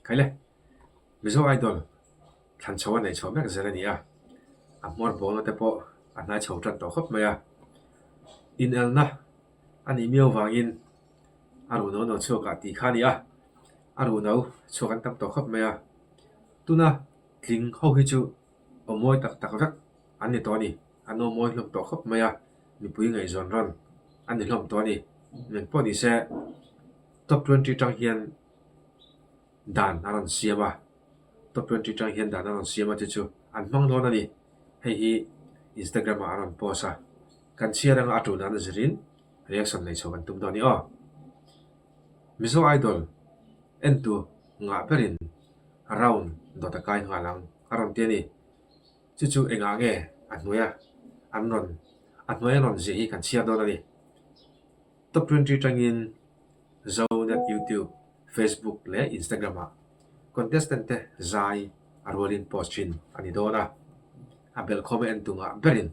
Khaile, Mizo Idol thlan chho a nei chho mek zel a ni a, a hmawr bawlna te pawh a hnai chho tan tawh khawp mai a. Inelna a nih miau vangin a ruhno no chhuakah tih kha a ni a, a ruhno chhuak an tam tawh khawp mai a. Tuna tling ho hi chu aw mawi tak tak vek an ni tawh a ni, an aw mawi hlawm tawh khawp mai a, mipui ngaihzawn rawn a ni hlawm tawh a ni. Engpawh ni se top 20 tang hian dan a rawn siam a, top 20 tang hian dan a rawn siam a chu chu an hmang dawn a ni. Hei hi Instagram ah a rawn post a, kan chhiar anga a tul dan a zirin reaction nei chho kan tum dawn a ni aw. Mizo Idol entu ngah berin round dawt a kai nghal ang a rawn ti a ni. Chu chu engah nge a hnuaia an rawn a hnuaia rawn ziah hi kan chhiar dawn a ni. Top 20 tangin Zonet YouTube, Facebook leh Instagram ah contestant te zai a rualin post thin a ni dawn a. A belhkhawm a en tungah berin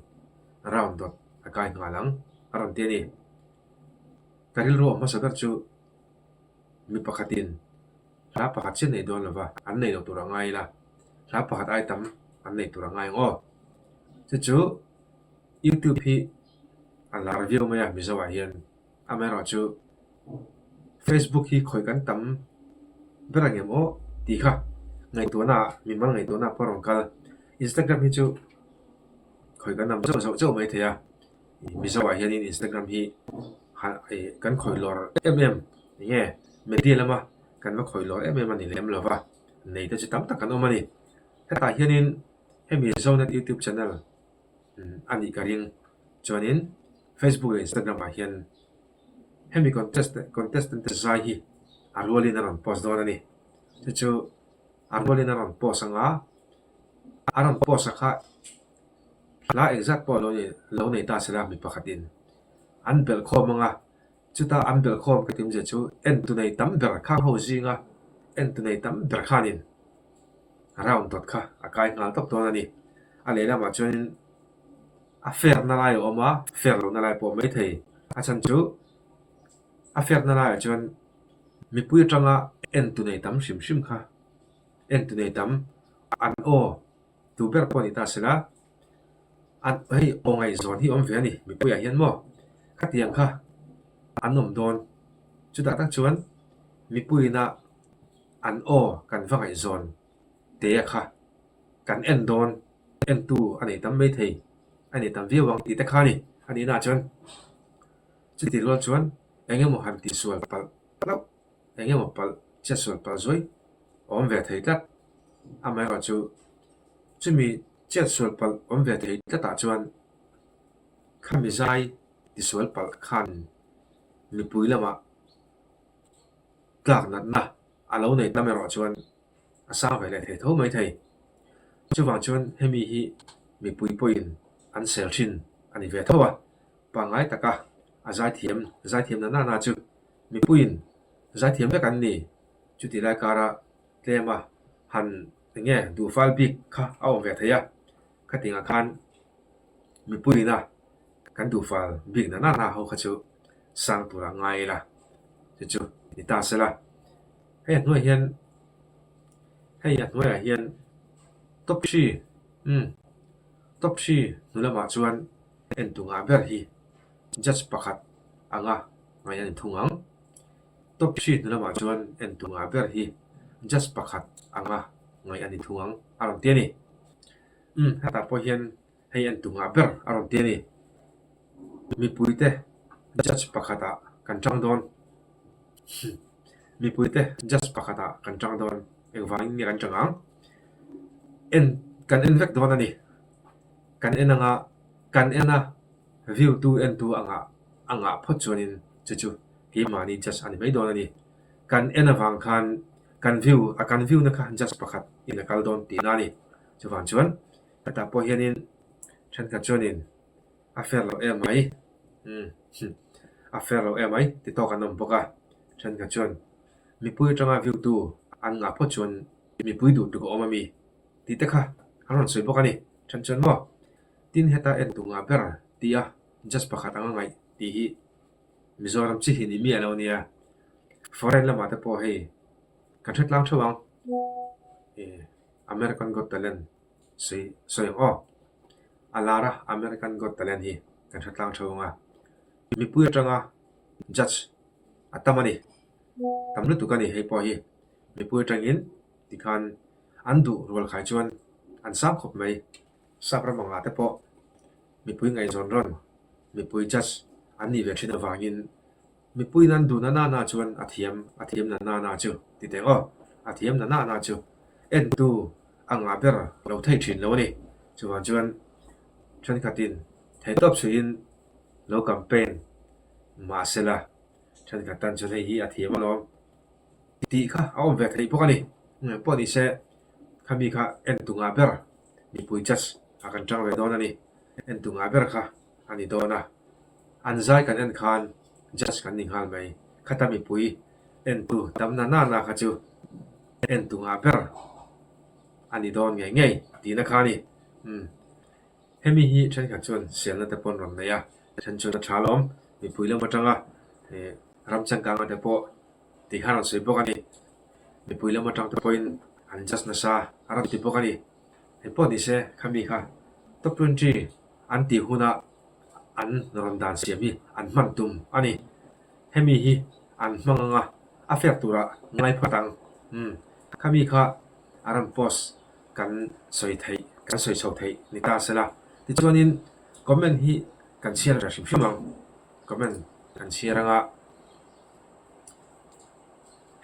round dawt a kai nghal ang a rawn ti a ni. Ka rilru a hmasa ber chu mi pakhatin hla pakhat chiah nei dawn lova an nei lo tur a ngai ila, hla pakhat ai tam an nei tur a ngai ang aw. Chu chu YouTube hi a lar viau mai a Mizo ah hian amaherawh chu Facebook hi khawi kan tam ber ang em aw tih kha ngaihtuahna ah mimal ngaihtuahna ah pawh a rawn kal. Instagram hi chu khawi kan tam zauh zauh zauh mai thei a. Mizo ah hianin Instagram hi kan khawih lawr em em enge media lama kan va khawih lawr em em a ni lem lo va, nei te chu tam tak an awm a ni. Hetah hianin hemi Zonet YouTube channel a nih ka ring chuanin Facebook leh Instagram ah hian hemi contest contestant te zai hi a rualin a rawn post dawn a ni. Chu chu a rualin a rawn post anga a rawn post a kha Hla engzat pawh lo nei lo nei ta sela mi pakhatin an belh khawm ang a, chuta an belh khawm ka timzia chu entu nei tam ber khang ho zinga entu nei tam ber khanin round dawt kha a kai nghal tawp dawn a ni. A lehlamah chuanin a fair na lai a awm a, fair lohna lai pawh maithei a chhan chu a fair na laiah chuan mipui atanga entu nei tam hrim hrim kha entu nei tam an aw Tu ber pawh a ni ta sela, an hei aw ngaihzawn hi awm ve a ni mipuiah hian maw? Khatiang kha an awm dawn. Chutah tak chuan mipuiina an aw kan va ngaihzawn te a kha kan en dawn, entu a nei tam maithei, a nei tam viau ang tih te kha a ni. A nihnaah chuan chuti rual chuan eng emaw han tihsual palh hlauh, eng emaw palh chetsual palh zuai awm ve thei tlat. Amaherawh chu chumi chetsual palh awm ve thei tlatah chuan khami zai tisual palh khan mipui lamah tlak natna a lo nei tam erawh chuan a sang ve leh thei tho mai thei. Chuvang chuan hemi hi mipui pawhin an sel thin a ni ve tho a, pangngai taka a zaithiam zaithiam na nana chu mipuiin zaithiam vek an ni chuti lai kara tlem a, han eng nge duh fal bik kha a awm ve thei a, khatingah khan mipuiin a kan duh fal bik na nana ho kha chu sang tura ngai ila chu chu ni ta sela. Hei a hnuaiah hian hei a hnuaiah hian top hri umm top hri hnu lamah chuan entu ngah ber hi judge pakhat anga ngaih a ni thung ang. Top hri hnu lamah chuan entu ngah ber hi judge pakhat anga ngaih a ni thung ang a rawn ti a ni. Umm hetah pawh hian hei entu ngah ber a rawn ti a ni. Mipuite judge pakhatah kan tang dawn. Mipuite judge pakhatah kan tang dawn. Engvangin nge kan tang ang? En kan en vek dawn a ni. Kan en anga kan en a view tu entu angah a ngah phawt chuanin chu chu keimahni judge a ni mai dawn a ni. Kan en avang khan kan view a kan view na kha judge pakhat in a kal dawn tihna a ni. Chuvang chuan hetah pawh hianin thenkhat chuanin a fair loh em mai umm a fair loh em mai ti tawk an awm bawk a. Thenkhat chuan mipui atanga view tu an ngah phawt chuan mipui duh tuk a awm a mi tih te kha an rawn sawi bawk a ni. Then chuan maw tin heta en duh ngah ber tih a judge pakhat anga ngaih tih hi Mizoram chi hi ni miah lo nia. Foreign lamah te pawh hei. Kan hre tlang theuh ang. American Got Talent sawi sawi ang aw. A lar a American Got Talent hi kan hre tlang theuh ang a. Mipui atanga judge a tam a ni. Tam lutuk a ni hei pawh hi. Mipui atangin tikhan an duh rual khai chuan an sang khawp mai. Sap ram angah te pawh mipui ngaihzawn rawn mipui judge an nih ve thin avangin Mipuiin an duh na na na chuan a thiam, a thiam na na na chu ti teh aw, a thiam na na na chu entu a ngah ber lo thei thin lo a ni. Chuvang chuan thenkhatin theihtawp suihin lo campaign mahsela thenkhat tan chuan hei hi a thiam alawm tih kha a awm ve theih bawk a ni. Engpawh ni se khami kha entu ngah ber mipui judge a kan tang ve dawn a ni. Entu ngah ber kha a ni dawn a. An zai kan en khan judge kan ni nghal mai. Khata mipui entu tam na na na kha chu entu ngah ber a ni dawn ngei ngei tihna kha a ni. Umm hemi hi thenkhat chuan sialna te pawn rawn nei a, then chuan a tha alawm mipui lam atanga ih ram changkanga te pawh tih khan rawn sawi bawk a ni. Mipui lam atang te pawhin an judge nasa a rawn ti bawk a ni. Engpawh ni se khami kha top 20 an tih hunah an rawn dan siam hi an hman tum a ni. Hemi hi an hmang ang a, a fek turah ngai phawt ang. Umm, khami kha a rawn post kan sawi theih, kan sawi chho theih ni ta sela. Tichuanin comment hi kan chhiar ve hrim hrim ang. Comment kan chhiar ang a,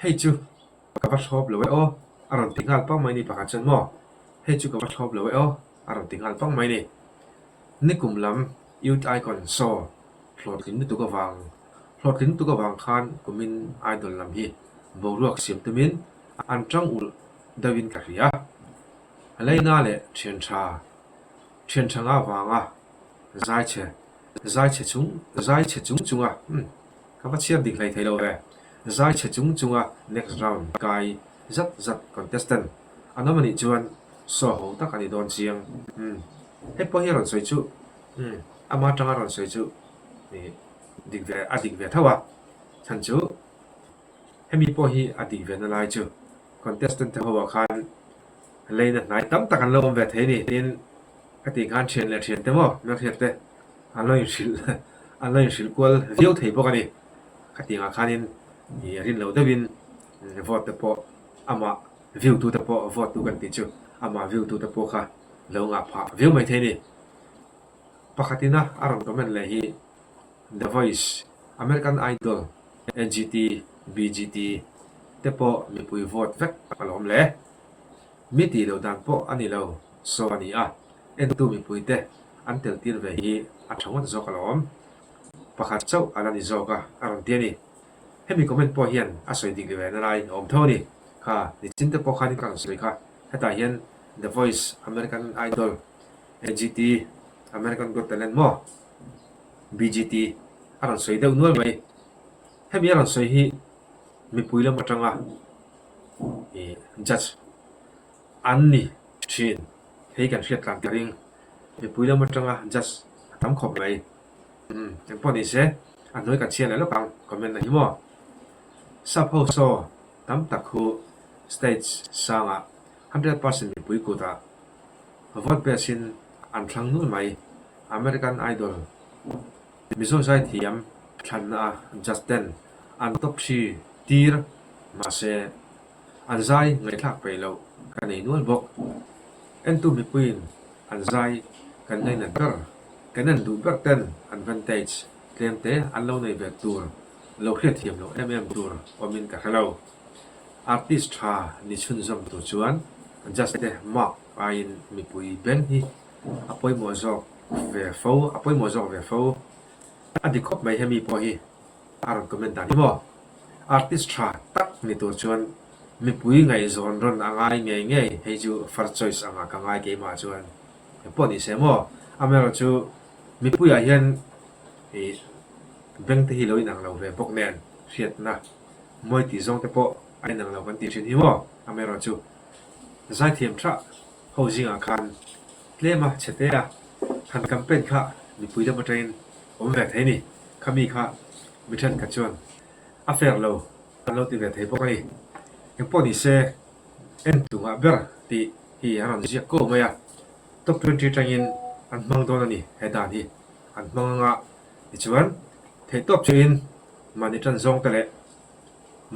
hei chu ka va thlawp lo e aw, a rawn ti nghal pang mai ni pakhat chuan maw, hei chu ka va thlawp lo e aw, a rawn ti nghal pang mai ni. Nikum lam Youth Icon show hlawhtling lutuk avang hlawhtling lutuk avang khan kumin Idol lam hi boruak siam tumin an tang ulh deuhin ka hria. Leina leh thian tha thian tha nga vanga zai chhe zai chhe chung zai chhe chung chunga umm ka va chhiar dik hlei thei lo ve zai chhe chung chunga next round kai zat zat contestant an awm anih chuan Saw ho tak a ni dawn chiang. Umm. Hei pawh hi a rawn sawi chu umm ama atanga a rawn sawi chu ih dik ve a dik ve tho a. Chhan chu hemi pawh hi a dik ve na lai chu contestant te ho ah khan leina hnai tam tak an lo awm ve thei a ni. Tin, khati khan thian leh thian te maw hmelhriat te an lo inhrilh an lo inhrilh kual viau thei bawk a ni. Khatiangah khanin ih rin lo deuhin vote te pawh amah View tu te pawh vote tu kan tih chu amah view tu te pawh kha lo ngah phah viau mai thei a ni. Pakhat ina a rawn comment leh hi The Voice, American Idol, AGT, BGT te pawh mipui vote vek a lawm le. Mi tih loh dan pawh a ni lo saw a ni a, entu mipui te an tel tir ve hi a tha ngawt zawk alawm. Pakhat chauh a la ni zawk a, a rawn ti a ni. Hemi comment pawh hian a sawi dik ve na lai a awm tho a ni. Kha nichin te pawh khanin ka rawn sawi kha. Hetah hian The Voice, American Idol, AGT, American Got Talent maw? BGT a rawn sawi deuh nual mai. Hemi a rawn sawi hi mipui lam atanga ih judge an ni thin. Hei kan hriat tlan ka ring. Mipui lam atanga judge a tam khawp mai. Umm engpawh ni se a hnuai kan chhiar leh lawk ang comment na hi maw. Sap ho saw tam tak khu stage sangah 100% mipui kutah vote base in an thlang nul mai. American Idol Mizo zaithiam thlanna a judge ten an top thi tir mahse an zai ngaihthlak peih loh ka nei nual bawk. Entu mipuiin an zai kan ngainat ber, kan en duh ber ten advantage tlem te an lo nei ve tur lo hriatthiam loh em em tur awmin ka hre lo. Artist tha ni chhunzawm tur chuan judge te mark aiin mipui beng hi a pawimawh zawk ve fo a pawimawh zawk ve fo. A dik khawp mai hemi pawh hi a rawn comment dan hi maw? Artist tha tak ni tur chuan mipui ngaihzawn rawn a ngai ngei ngei, hei chu first choice anga ka ngai keimah chuan engpawh ni se maw? Amaherawhchu mipuiah hian ih beng te hi lo inang lo ve bawk nen hriatna mawi tih zawng te pawh a inang lo kan tih thin hi maw? Amaherawhchu zaithiam tha ho zingah khan tlem a chhe te a han campaign kha mipui lam atangin awm ve thei a ni, khami kha mi thenkhat chuan a fair lo an lo ti ve thei bawk a ni. Engpawh ni se en tungah ber tih hi an rawn ziak ko mai a, top 20 atangin an hmang dawn a ni he dan hi an hmang anga tichuan theihtawp chuin mahni tan zawng te leh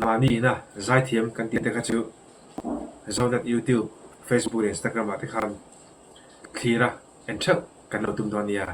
mahni ina zaithiam kan tih te kha chu Zonet YouTube, Facebook leh Instagram ah te khan thlir a en theuh kan lo tum dawn nia.